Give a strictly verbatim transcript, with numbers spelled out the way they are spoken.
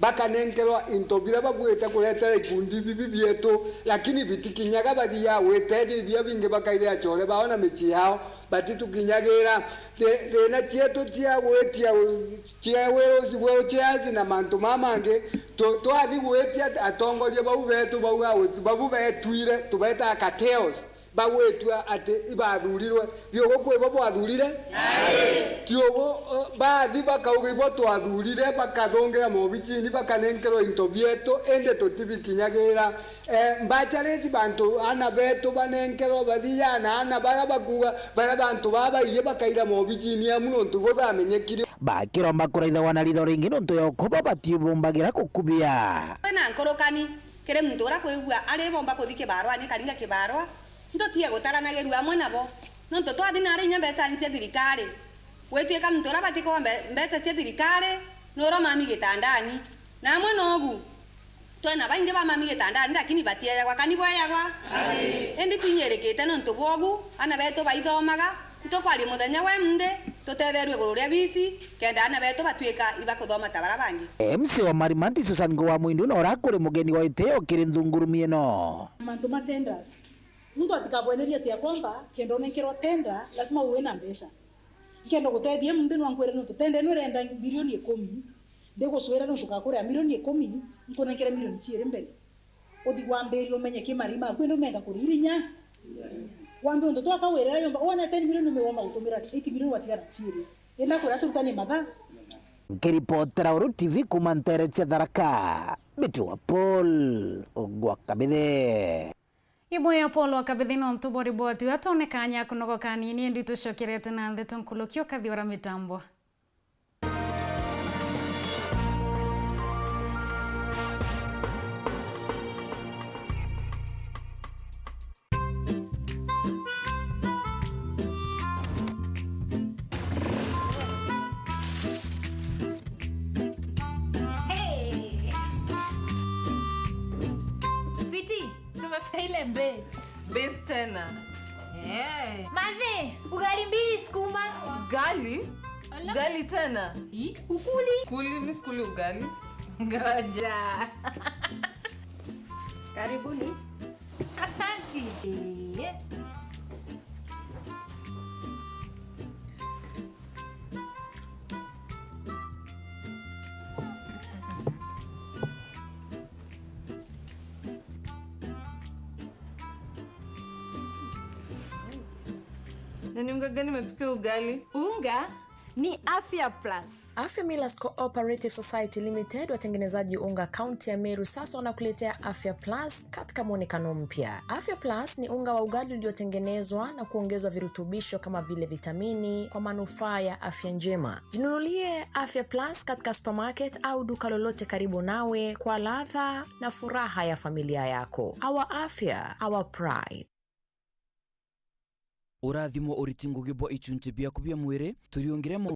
Bakanenkerwa into biria babuite kuretera ikundi bibi bietu, lakini bitikinyaga, bathiaga gwitethia, biria bingi bakaithira acore bao na micii yao, batitukinyagira. Thi-, thina cietu cia gwitia u-, cia wiruci bweru, ciaci na mantu maa mangi, tu-, twathi gwitia atongoria bau betu bau a gwitu-, babu betwire, tubetaa cartels. Bagwitua ati ibathurirwe. Biugu kwi bo bwathurire? Ti ugu, o, bathi bakauga ibo twathurire, bakathungira mobicini, bakanenkerwa into bietu, indi tutibikinyagira. Eh, mbacha reci bantu, ana betu banenkerwa bathia, na ana bara bakuga, bara bantu baa baiji bakaira mobicini amu nontu ibo bamenyekire. Bakiromba kuraithagwa na ritho ringi nontu ya ukuba batiibumbagira kukubia. Kwina nkurukani kiri muntu uria kwigua ari bomba kuthi kibarwani, karinga kibarwa, Ntutige gutaranagirua amwe nabo, nontu twathi nari inya mbecani cia thirikari, gwituika muntu uria batikwaa mbe-, mbeca cia thirikari, nuromami gitandani. Na amwe nogu, twina baingi bamami gitandani, lakini batiejagwa, kani bwejagwa? Indi twinyirikite nontu bwogu, ana betu baithomaga, itukwaria muthenya we munthi, tutetherue iguru ria bisi, kenda ana betu batuika ibakuthoma ta bara bangi. M C wa Marimanti Susan Ngowa Mwindu na uria kuri mugeni wa itio kiri nthungurumi ino. Mantu ma tenders. Muntu atikabwenerie ati ya kwamba, kenda unenkerwa tenda, lazima uwe na mbeca. Nkenda gutethia muntu nwa nkwire nontu tenda ino irenda milioni ikumi, ndigucwira nontu gakuria milioni ikumi, nkunenkere milioni ciiri mbere. Uthi wambirie umenye ki mari maku, indi umenga kuririnya. Wambe untu twaka wirira yomba, wona ten milioni umigomba gutumira eight milioni watigara ciiri. Indi akwira turutanie mathaa. Nkiripotera Uru T V kuma ntere cia Tharaka, Mbiti wa Paul gwa Kabithe. Imwe ya Paul wa Kabithi nontu bwa riboti iu atonekanya kunogoka anini, indi tucokerete na nthi tunkulukia ukathiura mitambo. Hey! Sweetie, tumefika ile base. Base tena. Eh. Mathe, ugali mbili sukuma. Ugali? Ala. Ugali tena? Hi? Ukuli? Kuli, mi sikuli ugali. Ngoja. Karibuni. Asanti. Eh. Na ni unga gani imepikia ugali? Unga ni Afya Plus. Afya Millers Cooperative Society Limited, watengenezaji unga kaunti ya Meru, sasa wanakuletea Afya Plus katika mwonekano mpya. Afya Plus ni unga wa ugali uliotengenezwa na kuongezwa virutubisho kama vile vitamini kwa manufaa ya afya njema. Jinunulie Afya Plus katika supermarket au duka lolote karibu nawe kwa ladha na furaha ya familia yako. Our afya, our pride. Urathimo uriti ngugi bwa ichunchi biaku bia mwiri, turiungire mo-